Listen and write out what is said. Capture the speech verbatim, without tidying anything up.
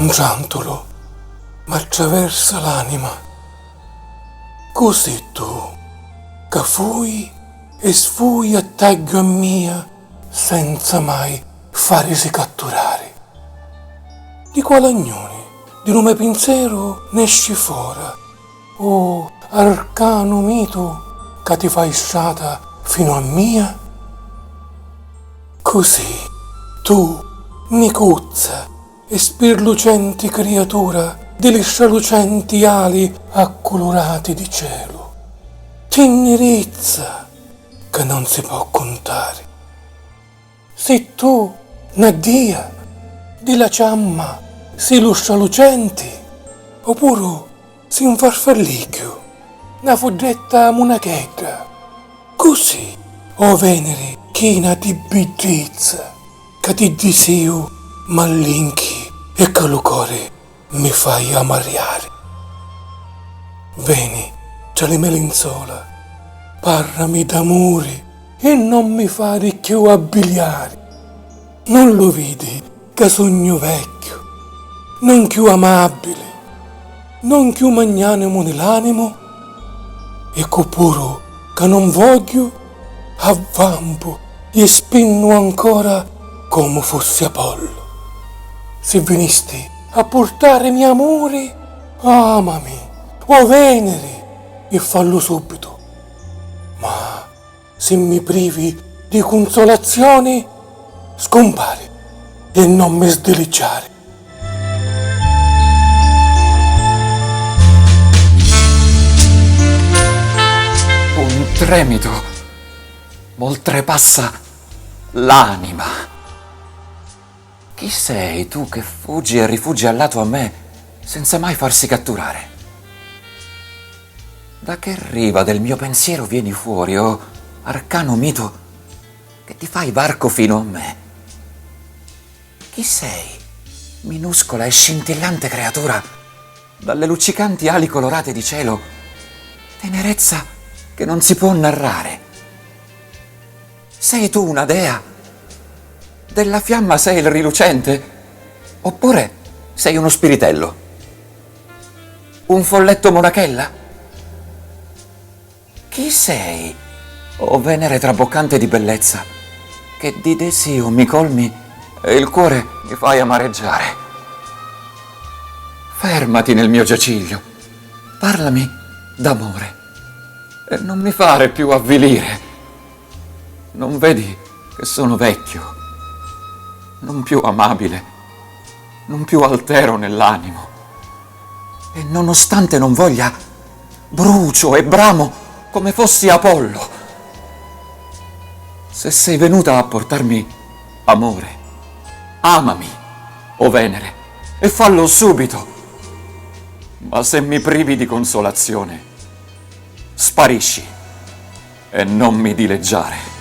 Un ciantulu m'attraversa l'anima. Cu si tu, ca fui e sfui attagghiu a mia senza mai farisi catturari? Di quali agnuni di lu me pinzeru nesci fora, o arcanu mitu ca ti fai strata finu a mia? Cusì tu, nicuzza e spirlucenti criatura di li stralucenti ali acculurati di celu, tinnirizza ca non si pò cuntari. Si tu, na dia, di la ciamma si lu stralucenti, o puru si un farfalligghiu, na fuddetta munachedda, cusì, o Veneri china di biddizza, ca ti disiu m'allinchi e ca lu cori mi fai amariari. Veni tra li me linzola, parrami d'amuri e non mi fari chiù abbiliari. Non lu vidi ca sugnu vecchiu, non chiù amabili, non chiù magnanimu di l'animu? E cu puru ca non vogghiu, avvampu e spinnu ancora comu fussi Apollo. Si vinisti a purtarimi amuri, amami, o Veneri, e fallu subitu. Ma si mi privi di cunsolazioni, scumpari e non mi sdiliggiari. Un tremito m'oltrepassa l'anima. Chi sei tu che fuggi e rifugi allatu a me senza mai farsi catturare? Da che riva del mio pensiero vieni fuori, o arcano mito, che ti fai varco fino a me? Chi sei, minuscola e scintillante creatura, dalle luccicanti ali colorate di cielo, tenerezza che non si può narrare? Sei tu una dea? Della fiamma sei il rilucente? Oppure sei uno spiritello? Un folletto monachella? Chi sei, o Venere traboccante di bellezza, che di desio mi colmi e il cuore mi fai amareggiare? Fermati nel mio giaciglio, parlami d'amore e non mi fare più avvilire. Non vedi che sono vecchio, non più amabile, non più altero nell'animo? E nonostante non voglia, brucio e bramo come fossi Apollo. Se sei venuta a portarmi amore, amami, o Venere, e fallo subito. Ma se mi privi di consolazione, sparisci e non mi dileggiare.